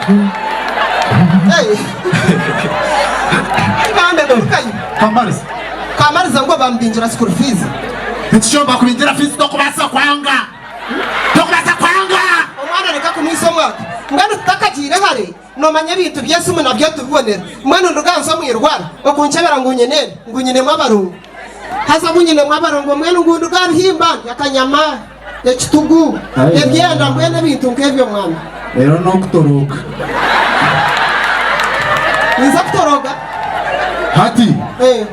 Ai bambe garukayo. Kamariza. Kamariza ngu bamubingira school fees. Nikyo bakubingira fees tokubaasa kwanga. Tokubaasa kwanga. Omwana reka kumwisa omwaka. Mbwenu tutakagiire hare nomanya ebintu by'esimu nabyo tubibonera. Mbwenu nduga nza omu irwaro okunkyebera ngu nyine ebi ngu nyinemu abarongo. Haza obu nyinemu abarongo mbwenu ngu nduga aha bihimba ndya akanyama, ekitugu, ebyenda mbwenu ebintu nk'ebyo mwana. Reero n'okutorooga. Ninza kutorooga. Hati Eh,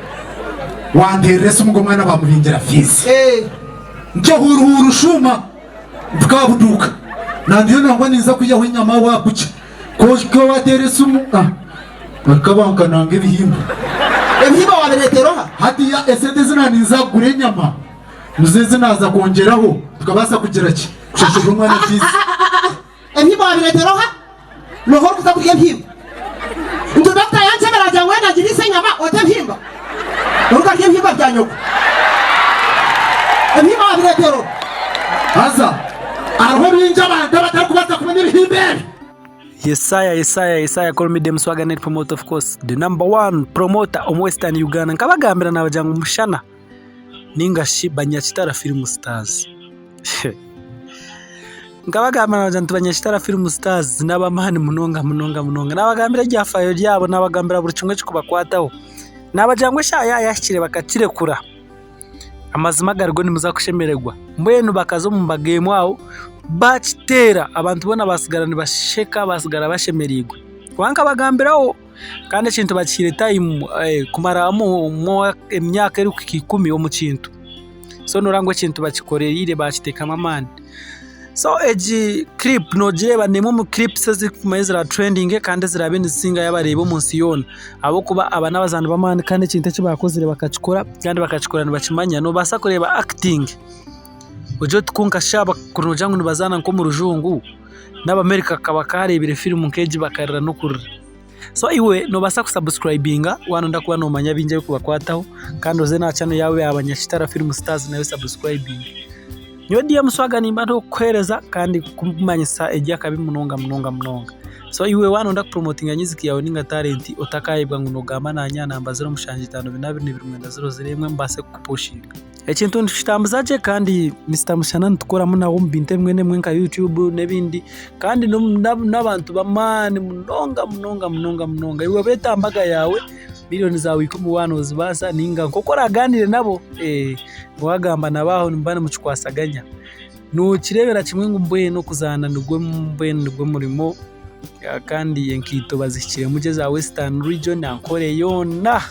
wanteerera esimu ngu omwana bamubingira fiizi. eh. Ntyo huuruhuuru shuuma mpika aha buduuka. Nandiyo nangwa ninza kwihaho enyama aha bukya. Ku wateera esimu, ah, bakaba nkananga ebihimba. Ebihimba wabireetera oha? Hatiiya esente ezi naaninza kugura enyama nizo ezi naaza kwongyeraho tukabaasa kugira ki? Kushashurira omwana fiizi. Ebihimba wabireetera oha? Nooha orikuza kurya ebihimba? Nti dokita yankyebera agira ngu wena ngiriise enyama ote ebihimba. Orikarya ebihimba bya nyoko. Ebihimba wabireetera oha? Haza hariho bingi abantu abatarikubaasa kubona ebihimba ebi. Yesaya Yesaya Yesaya call me Dem Swagger Net Promoter of course the number one promoter omu Western Uganda nkabagambira nabagira ngu Mushana ninga shi Banyakitara Film Stars nkabagambira nabagira nti Banyakitara Film Stars n'abamaani munonga munonga munonga nabagambira ebyafaayo byabo nabagambira buri kimwe ekirikubakwataho nabagira ngu eshaaha yaaba yahikire bakakirekura. Amazima agarigo nimuza kushemererwa. Mbwenu bakaza omu mbaga emwe aho bakiteera abantu boona basigara nibasheka basigara bashemereirwe. Kwonka nkabagambiraho kandi ekintu bakihaire tayimu kumara emyaka erikuhika ikumi omu kintu. So noreeba ngu ekintu bakikoreire bakiteekamu amaani. So egi clip nogireeba n'emwe omu clips ezirikumara ezira trendinge kandi eziraabe nizisingayo abareebi omu nsi yoona ahabw'okuba aba n'abazaani b'amaani kandi ekintu eki baakozire bakakikora kandi bakakikora nibakimanya. Noobaasa kureeba acting ogire oti kwonka shi aba kuri noogira ngu nibazaana nk'omu rujungu n'Abamerika bakaareebire firimu nk'egi bakarira n'okurira. So iwe noobaasa kusabusikurayibinga waaba nooyenda kuba noomanya bingi ebirikubakwataho kandi oze n'aha channel yaabo eya Banyakitara Film Stars nayo osabusikurayibinge. Nyowe DM Swaga nimba ndikukuheereza kandi kukumanyisa eby'akabi munonga munonga munonga. So iwe waaba nooyenda kupuromotinga music yaawe ninga talent otakaayebwa ngu noogamba naanye aha namba 0752229001 mbaase kukupushinga. Ekintu nitukitambuza gye kandi Mister Mushana nitukoramu nawe omu bintu ebimwe n'ebimwe nka YouTube n'ebindi kandi n'abantu b'amaani munonga munonga munonga munonga. Iwe beete aha mbaga yaawe, miriyoni zaawe ikumi waaba noozibaasa nainga nk'oku oraagaaniire nabo waagamba nabo aho nimuba nimukikwasaganya. Nookireebera kimwe ngu mbwenu okuzaana nigwo mbwenu nigwo murimo kandi enkaito bazihikiremu gye eza Western Region, Ankole yoona.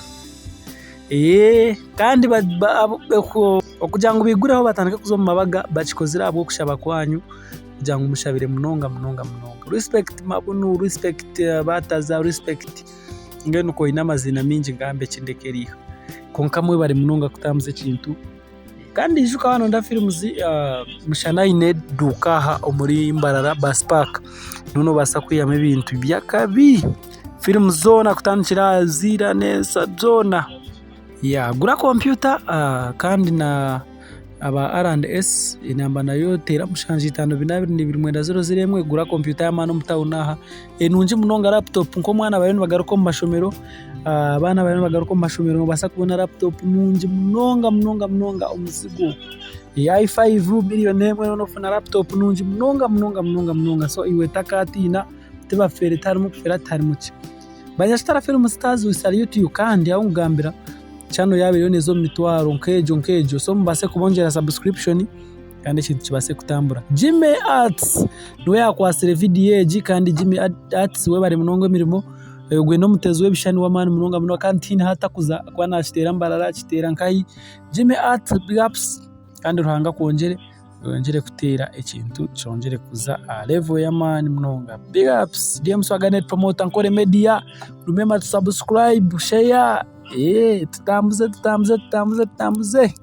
Kandi okugira ngu baigureho batandike kuza omu mabaga bakikozire ahabw'okushaba kwanyu kugira ngu mushabire munonga munonga munonga. Respect Mabunu, respect Bataza, respect mbwenu ku oine amaziina maingi ngambe ki ndeke riiha. Kwonka mwebare munonga kutambuza ekintu. Kandi ijuka waaba nooyenda firimu Mushana aine eduuka aha omuri Mbarara Bus Park niho noobaasa kwihamu ebintu by'akabi. Firimu zoona kutandikira aha ziira n'ensa zoona. Gura kompyuta kandi na aba R&S enamba nayo teera 752229 00 gura kompyuta y'amaani omu tawuni aha. Enungi munonga laputopu nk'omwana bariyo nibagaruka omu mashomero, abaana bariyo nibagaruka omu mashomero nobaasa kubona laputopu nungi munonga munonga munonga omuzigo. Eya i five miriyoni emwe noba nofuna laputopu nungi munonga munonga munonga munonga so iwe otakatiina tibafere tiharimu kufera tiharimu ki. Banyakitara film stars we salute you kandi ahu nkugambira channel yaabo eriyo neeza omu mitwaro nk'egyo nk'egyo so mubaase kubongyera subscription. Kandi ekintu kibaase kutambura. Jimmy Arts niwe yaakwatsire vidiyo egi kandi Jimmy Arts webare munonga emirimo. Ogwe n'omuteezi w'ebishushani w'amaani munonga munonga kandi tihaine ahu atakuza ahakuba naakiteera Mbarara, akiteera nkahi. Jimmy Arts big ups kandi Ruhanga akwongyere oyongyere kuteera ekintu kyongyere kuza aha level y'amaani munonga. Big ups DM Swagga Net Promoter Nkore Media remember to subscribe, share, tutambuze tutambuze tutambuze tutambuze.